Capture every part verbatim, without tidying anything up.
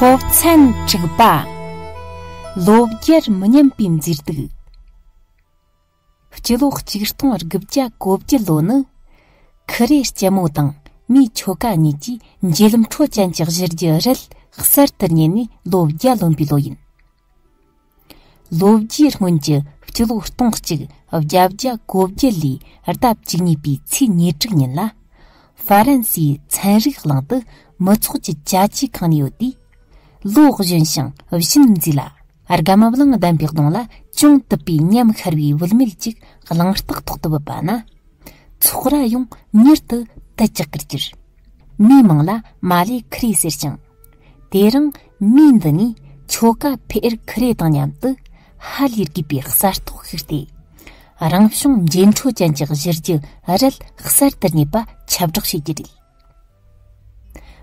ཐོབ་ཚན་དྲུག་པ། ལོ་བརྒྱར་མི་ཉམས་པའི་མཛེས་སྡུག་སྤྱི་ལོ་གཅིག་སྟོང་དགུ་བརྒྱ་གོ་བརྒྱད་ལོ་ནི། ཁི་རེ་ལྕམ་མོ་དང་མིའི་ཁྱོ་ག་གཉིས་ཀྱིས་འབྱེད་ལམ་འཕྲོད་ཅན་གྱི་གཞི་རྒྱུ་རལ་གསར་དུ་རྙེད་ནས་ལོ་བརྒྱ་ལོན་པའི་ལོ་ཡིན། ལོ་བརྒྱའི་སྔོན་གྱི་སྤྱི་ལོ་སྟོང་གཅིག་བརྒྱད་བརྒྱ་གོ་བརྒྱད་ལོའི་ཟླ་བཅུ་གཉིས་པའི་ཚེས་ཉེར་དྲུག་ཉིན་ལ། ཧྥ་རན་སིའི་ཚན་རིག་གླིང་དུ་མི་ཚོགས་ཀྱི་བྱ་བྱེའུ་ཁེངས་ནས་ཡོད་དུས། ལོ་གཞོན་ཞིང་བཞིན་མཛེས་ལ། རྒན་གླང་ལྡན་པའི་གདོང་ལ་ཅུང་དུབ་པའི་ཉམས་ཤར་བའི་བུད་མེད་ཅིག་གླིང་ལྟག་ཐོག་ཏུ་བུད་པ་ན། ཚོགས་ར་ཡང་མྱུར་དུ་དལ་ཅག་གིར་གྱུར། མིའི་མིང་ལ་མ་ལེ་ཁི་རེ་ཟེར་ཞིང་། དེ་རིང་མིའི་འདི་ནས་ཁྱོ་ག་ཕེ་ཨེར་ཁི་རེ་དང་མཉམ་དུ་ཧ་ལས་དགོས་པའི་གསར་རྟོགས་ཤིག་སྟེ། རང་བྱུང་འབྱེད་འཕྲོད་ཅན་གྱི་གཞི་རྒྱུ་རལ་གསར་དུ་རྙེད་པ་ཁྱབ་བསྒྲགས་བྱེད་རྒྱུ་རེད།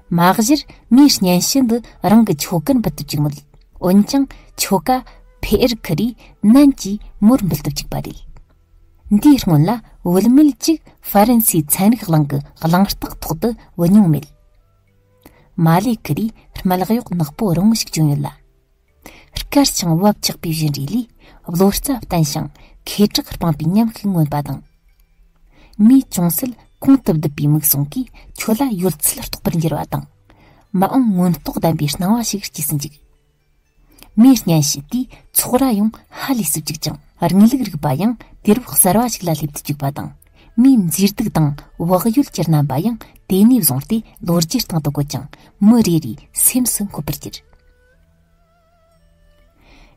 མ་གཞིར་མིའི་སྙན་ཞུ་འདི་རང་གི་ཁྱོ་གར་འབུལ་དུ་བཅུག་མོད། འོན་ཀྱང་ཁྱོ་ག་ཕེ་ཨེར་ཁི་རེས་ནན་གྱིས་མོར་འབུལ་དུ་བཅུག་པ་རེད། འདིའི་སྔོན་ལ་བུད་མེད་ཅིག་ཧྥ་རན་སིའི་ཚན་རིག་གླིང་གི་གླིང་ལྟག་ཐོག་ཏུ་བུད་མྱོང་མེད། མ་ལེ་ཁི་རེས་རྨ་ལག་གཡོག་ནག་པོ་རིང་བོ་ཞིག་བྱུང་ཡོད་ལ། དཀར་ཞིང་བབ་ཆགས་པའི་བཞིན་རས་ལས་བློ་རྩ་བརྟན་ཞིང་ཁེ་གྲགས་སྤངས་པའི་ཉམས་ཤིག་མངོན་པ་དང་། མིའི་ཅུང་ཟད་གོང་དུ་བསྡུས་པའི་མིག་ཟུང་གིས་ཁྱོད་ལ་ཡོད་ཚད་རྟོགས་པར་འགྱུར་བ་དང་། མ་འོངས་མངོན་རྟོགས་ལྡན་པའི་སྣང་བ་ཞིག་སྐྱེས་སུ་འཇུག། མིའི་སྙན་ཞུ་དེས་ཚོགས་ར་ཡང་ཧ་ལས་སུ་བཅུག་ཅིང་། དངོས་ལུགས་རིག་པ་ཡང་དུས་རབས་གསར་བ་ཞིག་ལ་སླེབས་སུ་བཅུག་པ་དང་། མིའི་མཛེས་སྡུག་དང་བག་ཡོད་ཀྱི་རྣམ་པ་ཡང་དེ་ནས་བཟུང་སྟེ་ལོ་རྒྱུས་སྟེང་དུ་བཀོད་ཅིང་། མི་རེ་རེའི་སེམས་སུ་འཁོད་པར་གྱུར།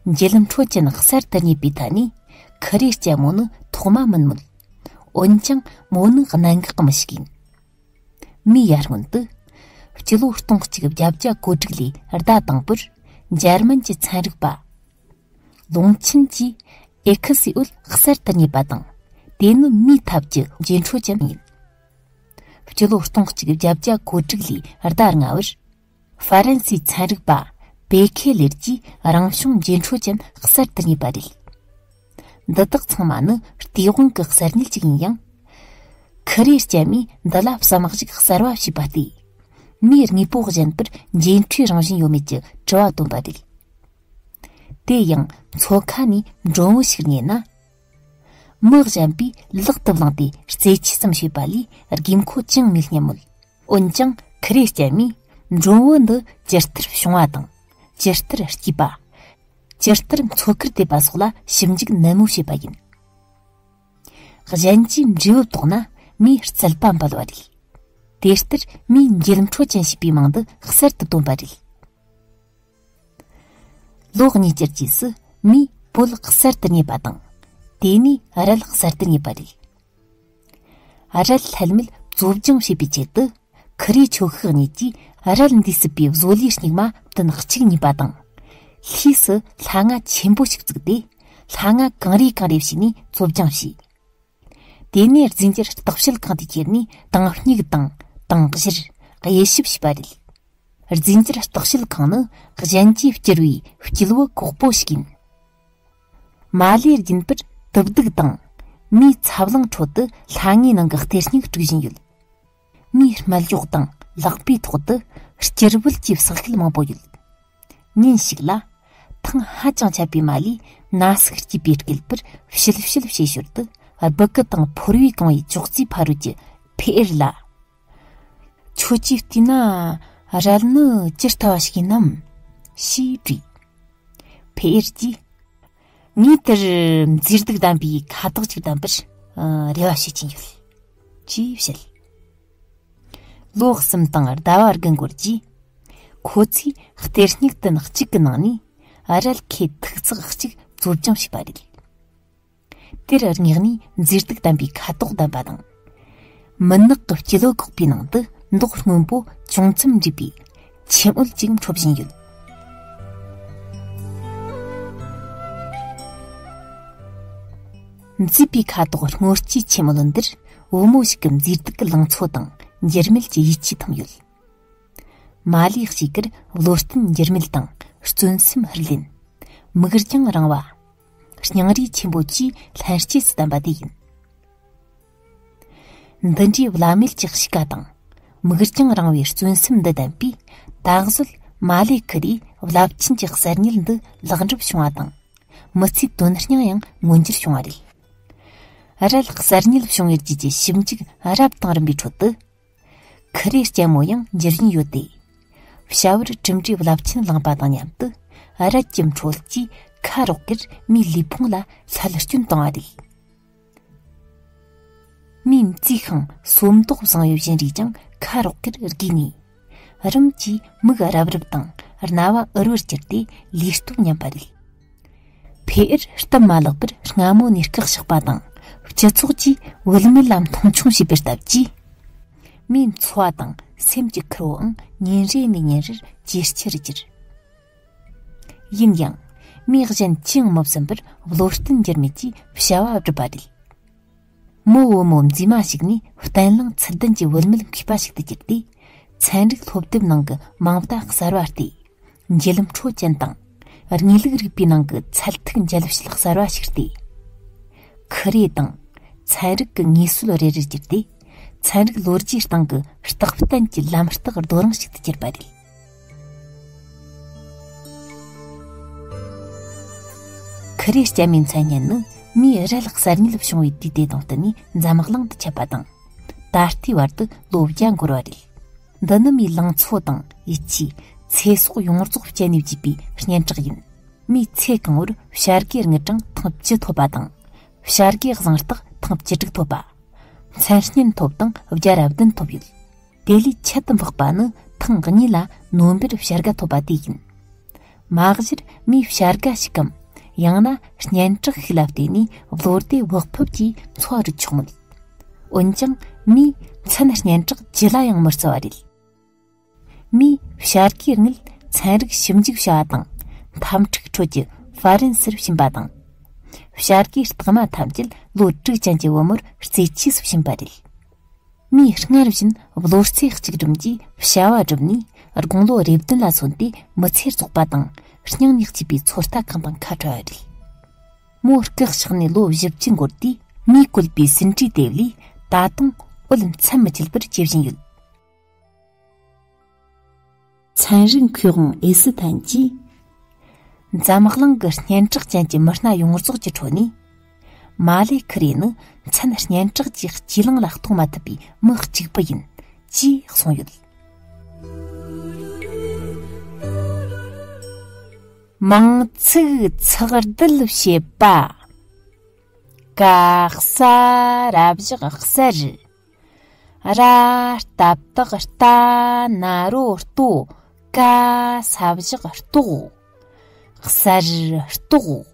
འབྱེད་ལམ་འཕྲོད་ཅན་གསར་དུ་རྙེད་པའི་ཐད་ནས་ཁི་རེ་ལྕམ་མོ་ནི་ཐོག་མ་མིན་མོད། འོན་ཀྱང་མོ་ནི་གནད་འགག་གི་མི་ཞིག་ཡིན། མིའི་ཡར་སྔོན་དུ། སྤྱི་ལོ་སྟོང་གཅིག་བརྒྱད་བརྒྱ་གོ་དྲུག་ལོའི་ཟླ་དང་པོར། འཇར་མན་གྱི་ཚན་རིག་པ། ལུང་ཆིན་གྱིས་ཨེ་ཁི་སི་འོད་གསར་དུ་རྙེད་པ་དང་། དེ་ནི་མིའི་ཐབས་ཀྱི་འབྱེད་འཕྲོད་ཅན་ཡིན། སྤྱི་ལོ་སྟོང་གཅིག་བརྒྱད་བརྒྱ་གོ་དྲུག་ལོའི་ཟླ་ལྔ་པར། ཧྥ་རན་སིའི་ཚན་རིག་པ་པེ་ཁེ་ལེར་གྱིས་རང་བྱུང་འབྱེད་འཕྲོད་ཅན་གསར་དུ་རྙེད་པ་རེད། འདི་དག་ཚང་མ་ནི་སྟེས་དབང་གི་གསར་རྙེད་ཅིག་ཡིན་ཡང་། ཁི་རེ་ལྕམ་མོས་འདི་ལ་བསམ་གཞིག་གསར་བ་བྱས་པ་སྟེ། མིའི་དངོས་པོ་གཞན་པར་འབྱེད་འཕྲོད་རང་བཞིན་ཡོད་མེད་ཀྱི་དྲི་བ་བཏོན་པ་རེད། དེ་ཡང་མཚོ་ཁ་ནས་མགྲོན་བུ་ཞིག་རྙེད་ན། མི་གཞན་པས་ལག་ཏུ་བླངས་ཏེ་རྩེད་ཆས་ཙམ་བྱས་པ་ལས་དགོས་མཁོ་ཅང་མེད་སྙམ་མོད། འོན་ཀྱང་ཁི་རེ་ལྕམ་མོས་མགྲོན་བུ་འདི་ཇི་ལྟར་བྱུང་བ་དང་། ཇི་ལྟར་སྐྱེས་པ། ཇི་ལྟར་མཚོ་ཁར་བསྡད་པ་སོགས་ལ་ཞིབ་འཇུག་ནན་མོ་བྱས་པ་ཡིན། གཞན་གྱིས་འབྲས་བུ་བཏོགས་ན་མིའི་རྩལ་པ་འབལ་བ་རེད། དེ་ལྟར་མིའི་འབྱེད་ལམ་འཕྲོད་ཅན་ཞེས་པའི་མིང་འདི་གསར་དུ་བཏོན་པ་རེད། ལོ་གཉིས་ཀྱི་རྗེས་སུ་མིའི་བོད་གསར་དུ་རྙེད་པ་དང་། དེ་ནས་རལ་གསར་དུ་རྙེད་པ་རེད། རལ་ལྷད་མེད་བཙོ་སྦྱང་བྱེད་པའི་ཆེད་དུ། ཁི་རེ་ཆོས་ཤག་གཉིས་ཀྱིས་རལ་འདིས་སྲིད་པའི་བཟོ་ལས་རྙིང་མ་བདུན་གཅིག་རྙེད་པ་དང་། ལྷས་སུ་ལྷ་ང་ཆེན་པོ་ཞིག་བཙུགས་ཏེ། ལྷ་ང་གང་རེ་གང་རེ་བྱས་ནས་བཙོ་སྦྱང་བྱས། དེ་ནས་རྫས་འགྱུར་བརྟག་དཔྱད་ཁང་དུ་ཁྱེར་ནས་དྭངས་སྙིགས་དང་དྭངས་བཞུར། དབྱེ་ཞིབ་བྱས་པ་རེད། རྫས་འགྱུར་བརྟག་དཔྱད་ཁང་ནི་གཞན་གྱིས་བསྐྱུར་བའི་སྐྱེས་བུ་ཁོག་པོ་ཞིག་ཡིན། མ་ལས་རྒྱུན་པར་དུབ་སྡུག་དང་། མིའི་ཚབ་ལང་ཁྲོད་དུ་ལྷ་ངའི་ནང་གི་གཏེར་སྙིགས་སྤྲུགས་བཞིན་ཡོད། མིའི་སྨད་གཡོགས་དང་ལག་པའི་ཐོག་ཏུ་སྐྱུར་བལ་གྱི་ཟགས་ཤད་མང་པོ་ཡོད། ཉིན་ཞིག་ལ། ཐང་ཧ་ཅང་ཆད་པའི་མ་ལས་ན་ཟུག་སྐྱེས་པའི་སྐེད་པར་ཕྱིལ་ཕྱིལ་བྱེད་ཞོར་དུ་སྦུ་གུ་དང་ཕོར་བས་གང་བའི་ཅོག་ཙེའི་ཕ་རོལ་གྱི་ཕེ་ཨེར་ལ། ཁྱོད་ཀྱིས་བལྟས་ན་རལ་ནི་ཇི་ལྟ་བ་ཞིག་ཡིན་ནམ། ཞེས་དྲིས། ཕེ་ཨེར་གྱིས། ངས་དེར་མཛེས་སྡུག་ལྡན་པའི་ཁ་དོག་ཅིག་ལྡན་པར་རེ་བ་བྱེད་ཀྱིན་ཡོད། ཅེས་བཤད། ལོ་གསུམ་དང་ཟླ་བ་དགུ་འགོར་རྗེས། ཁོ་ཚོས་གཏེར་སྙིགས་དུན་གཅིག་གི་ནང་ནས་རལ་ཁེ་ཐུག་ཚགས་གཅིག་བཙོ་སྦྱང་བྱས་པ་རེད། དེར་དངོས་གནས་མཛེས་སྡུག་ལྡན་པའི་ཁ་དོག་ལྡན་པ་དང་། མུན་ནག་གི་སྐྱེ་ལོ་ཁོག་པའི་ནང་དུ་མདོག་སྔོན་པོ་ཅུང་ཙམ་འདྲེས་པའི་ཆེམ་འོད་ཅིག་འཕྲོ་བཞིན་ཡོད། མཛེས་པའི་ཁ་དོག་སྔོ་སྐྱའི་ཆེམ་འོད་འདིར་བུ་མོ་ཞིག་གི་མཛེས་སྡུག་གི་ལང་ཚོ་དང་འགྱུར་མེད་ཀྱི་ཡིད་ཆེས་ཐོན་ཡོད། མ་ལས་གཤིས་ཀར་བློ་བརྟན་འགྱུར་མེད་དང་བརྩོན་སེམས་ཧུར་ལེན། མིག་རྒྱང་རིང་བ། སྙིང་རུས་ཆེན་པོ་བཅས་ལྷན་སྐྱེས་སུ་ལྡན་པ་དེ་ཡིན། འདི་འདྲའི་བླ་མེད་ཀྱི་གཤིས་ཀ་དང་། མིག་རྒྱང་རིང་བའི་བརྩོན་སེམས་འདི་ལྡན་པས། ད་གཟོད་ མ་ལེ་ཁི་རིའི་རླབས་ཆེན་གྱི་གསར་རྙེད་འདི་ལེགས་འགྲུབ་བྱུང་བ་དང་། མི་ཚེའི་དོན་སྙིང་ཡང་མངོན་འགྱུར་བྱུང་བ་རེད། རལ་གསར་རྙེད་བྱུང་བའི་རྗེས་ཀྱི་ཞིབ་འཇུག་རབ་དང་རིམ་པའི་ཁྲོད་དུ། ཁི་རེ་ལྕམ་མོ་ཡང་འགྱུར་བཞིན་ཡོད་དེ། བྱ་བར་གྲུབ་འབྲས་རླབས་ཆེན་བླངས་པ་དང་མཉམ་དུ། རལ་གྱི་འཕྲོ་བརླག་གིས་ཁ་རོག་གེར་མིའི་ལུས་ཕུང་ལ་བསླད་སྐྱོན་བཏང་བ་རེད། མིའི་མཛེས་ཤིང་སོ་མདོག་བཟང་བའི་བཞིན་རས་ཀྱང་ཁ་རོག་གེར་རྒས་ནས། རིམ་གྱིས་མིག་རབ་རིབ་དང་རྣ་བ་འུར་བར་གྱུར་ཏེ་ལུས་སྟོབས་ཉམས་པ་རེད། ཕེ་ཨེར་སྟབས་མ་ལེགས་པར་སྔ་མོ་ནས་བཀག་བཞག་པ་དང་། སྤྱི་ཚོགས་ཀྱིས་བུད་མེད་ལ་མཐོང་ཆུང་བྱས་པའི་སྟབས་ཀྱིས། མིའི་འཚོ་བ་དང་སེམས་ཀྱི་ཁུར་བོའང་ཉིན་རེ་ནས་ཉིན་རེར་ཇེ་ཆེར་གྱུར། ཡིན་ཡང་། མིའི་གཞན་ཅི་ཡང་མི་བསམ་པར་བློ་བརྟན་འགྱུར་མེད་ཀྱིས་བྱ་བ་བསྒྲུབས་པ་རེད། མི་བུ་མོ་མཛེས་མ་ཞིག་ནས་བརྟན་ལྷིང་ཚུལ་ལྡན་གྱི་བུད་མེད་མཁས་པ་ཞིག་ཏུ་གྱུར་ཏེ། ཚན་རིག་སློབ་དེབ་ནང་གི་མིང་བརྡ་གསར་བ་སྟེ། འགྱེལ་འཕྲོ་ཅན་དང་། དངོས་ལུགས་རིག་པའི་ནང་གི་ཚད་ཐིག་འཇལ་བྱེད་གསར་བ་ཞིག་སྟེ། ཁི་རེ་དང་། ཚན་རིག་གི་ངེས་སྲོལ་རེ་རེར་གྱུར་ཏེ། ཚན་རིག་ལོ་རྒྱུས་སྟེང་གི་རྟགས་བརྟན་གྱི་ལམ་རྟགས་རྡོ་རིང་ཞིག་ཏུ་གྱུར་པ་རེད། ཁི་རེ་ལྕམ་མོའི་མཚན་སྙན་ནི་མིའི་རལ་གསར་རྙེད་བྱུང་བའི་དུས་དེ་དང་བསྟུན་ནས་འཛམ་གླིང་དུ་ཁྱབ་པ་དང་། ད་ལྟའི་བར་དུ་ལོ་བརྒྱ་འགོར་བ་རེད། འདི་ནི་མིའི་ལང་ཚོ་དང་ཡིད་ཆེས། ཚེ་སྲོག་ཡོངས་རྫོགས་སྤྱད་ནས་བརྒྱུད་པའི་སྙན་གྲགས་ཡིན། མིའི་ཚེ་གང་བོར་བྱ་དགའི་དངུལ་གྲངས་ཐེངས་བཅུ་ཐོབ་པ་དང་། བྱ་དགའི་གཟེངས་རྟགས་ཐེངས་བཅུ་དྲུག་ཐོབ་པ། མཚན་སྙན་ཐོབ་དང་བརྒྱ་ར་བདུན་ཐོབ་ཡོད། དེ་ལས་ཁྱད་དུ་འཕགས་པ་ནི་ཐེངས་གཉིས་ལ་ནོ་བེལ་བྱ་དགའ་ཐོབ་པ་དེ་ཡིན། མ་གཞིར་མིའི་བྱ་དགའ་ཞིག་གམ། ཡང་ན་སྙན་གྲགས་ཤིག་ལ་བརྟེན་ནས་བློ་བདེ་བག་ཕེབས་ཀྱིས་འཚོ་བ་རོལ་ཆོག་མོད། འོན་ཀྱང་མིའི་མཚན་སྙན་གྲགས་ཅི་ལ་ཡང་མི་རྩི་བ་རེད། མིའི་བྱ་དགའི་དངུལ་ཚན་རིག་ཞིབ་འཇུག་བྱ་བ་དང་། འཐབ་འཁྲུག་ཁྲོད་ཀྱི་ཧྥ་རན་སིར་ཕྱིན་པ་དང་། བྱ་དགའི་རྟགས་མ་ཐམས་ཅད་ལོ་དྲུག་ཅན་གྱི་བུ་མོར་རྩེད་ཆས་སུ་བྱིན་པ་རེད། མིས་སྔར་བཞིན་བློ་རྩེ་གཅིག་སྒྲིམ་གྱིས་བྱ་བ་བསྒྲུབས་ནས། དགུང་ལོ་རེ་བདུན་ལ་སོན་ཏེ་མི་ཚེ་རྫོགས་པ་དང་། སྙིང་ནས་སྐྱིད་པའི་ཚོད་ལྟ་གང་དང་ཁ་བྲལ་བ་རེད། མོ་སྐུ་གཤེགས་ནས་ལོ་བཞི་བཅུ་འགོར་དུས། མིས་བཀོད་པའི་ཟིན་བྲིས་དེ་ལས་ད་དུང་འོད་མཚན་མི་འཆད་པར་སྐྱེ་བཞིན་ཡོད། ཚན་རིག་མཁས་དབང་ཨེ་སི་ཐན་གྱིས། འཛམ་གླིང་གི་སྙན་གྲགས་ཅན་གྱི་མི་སྣ་ཡོངས་རྫོགས་ཀྱི་ཁྲོད་ནས། མ་ལེ་ཁི་རེ་ནི་མཚན་སྙན་གྲགས་ཀྱི་སྤྱི་གླིང་ལ་གཏོང་མ་ཐུབ་པའི་མི་གཅིག་པུ་ཡིན། ཅེས་གསུངས་ཡོད། མིང་ཚིག་ཚགས་བསྡུས་བྱེད་པ། ཀ་ས་ར་བཞག་གསར། ར་རྟ་བཏགས་རྟ། ན་རོ་རྟོ། ཀ་ས་བཞག་རྟོགས། གསར་རྟོགས།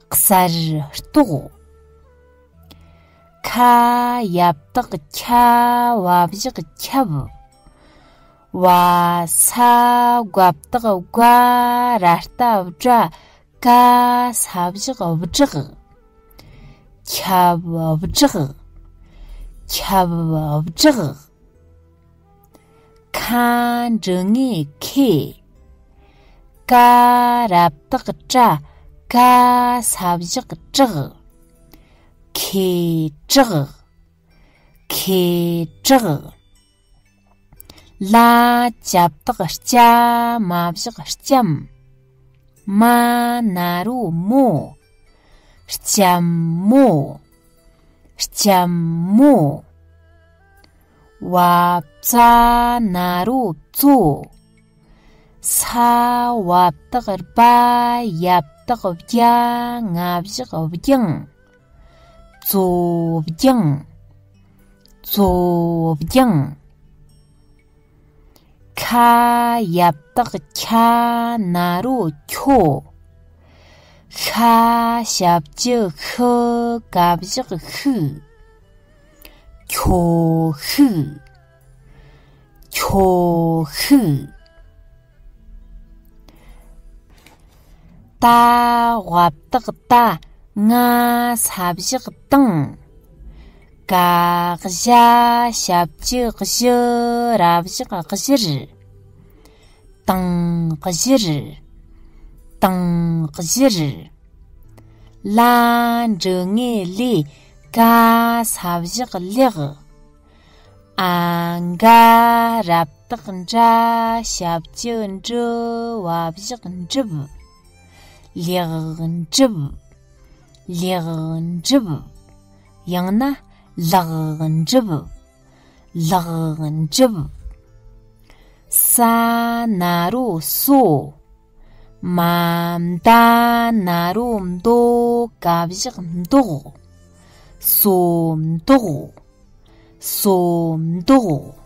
གསར་རྟོགས། ཁ་ཡ་བཏགས་ཁྱ། བ་བཞག་ཁྱབ། བ་ས་ག་བཏགས་ག། ར་རྟ་བྲ། ཀ་ས་བཞག་བྲག། ཁྱབ་བྲག། ཁྱབ་བྲག། ཁ་འབྲུ་ལྔའི་ཁེ། ཀ་ར་བཏགས་ཀྲ། ཀ་ས་བཞག་ཀྲག། ཁེ་ཀྲག། ཁེ་ཀྲག། ལ་ཇ་བཏགས་ལྕ། མ་བཞག་ལྕམ། མ་ན་རོ་མོ། ལྕམ་མོ། ལྕམ་མོ། བ་ཙ་ན་རོ་བཙོ། ས་བ་བཏགས་སྦ། ཡ་བཏགས་ཡ། ང་བཞག་སྦྱང་། བཙོ་སྦྱང་། བཙོ་སྦྱང་། ཁ་ཡ་བཏགས་ཁྱ། ན་རོ་ཁྱོ། ཤ་ཞབས་ཀྱུ་ཤི། ག་བཞག་ཤུག། ཁྱོ་ཤུག། ཁྱོ་ཤུག། ཏ་བ་བཏགས་ཏ། ང་ས་བཞག་ཏང་། ག་ཞ་ཞབས་ཀྱུ་གཞི། ར་བཞག་གཞིར། ཏང་གཞིར། ཏང་གཞིར། ལ་འབྲུ་ལྔའི་ལེ། ག་ས་བཞག་ལེགས། ཨ་ག་ར་ སྟག་འདྲ། ཞབས་ཀྱུ་འབྲུ། བ་བཞག་འབྲུབ། ལེགས་འགྲུབ། ལེགས་འགྲུབ། ཡང་ན་ལག་འགྲུབ། ལག་འགྲུབ། ས་ན་རོ་སོ། མ་མདའ་ན་རོ་མདོ། ཀ་བཞག་མདོག། སོ་མདོག། སོ་མདོག།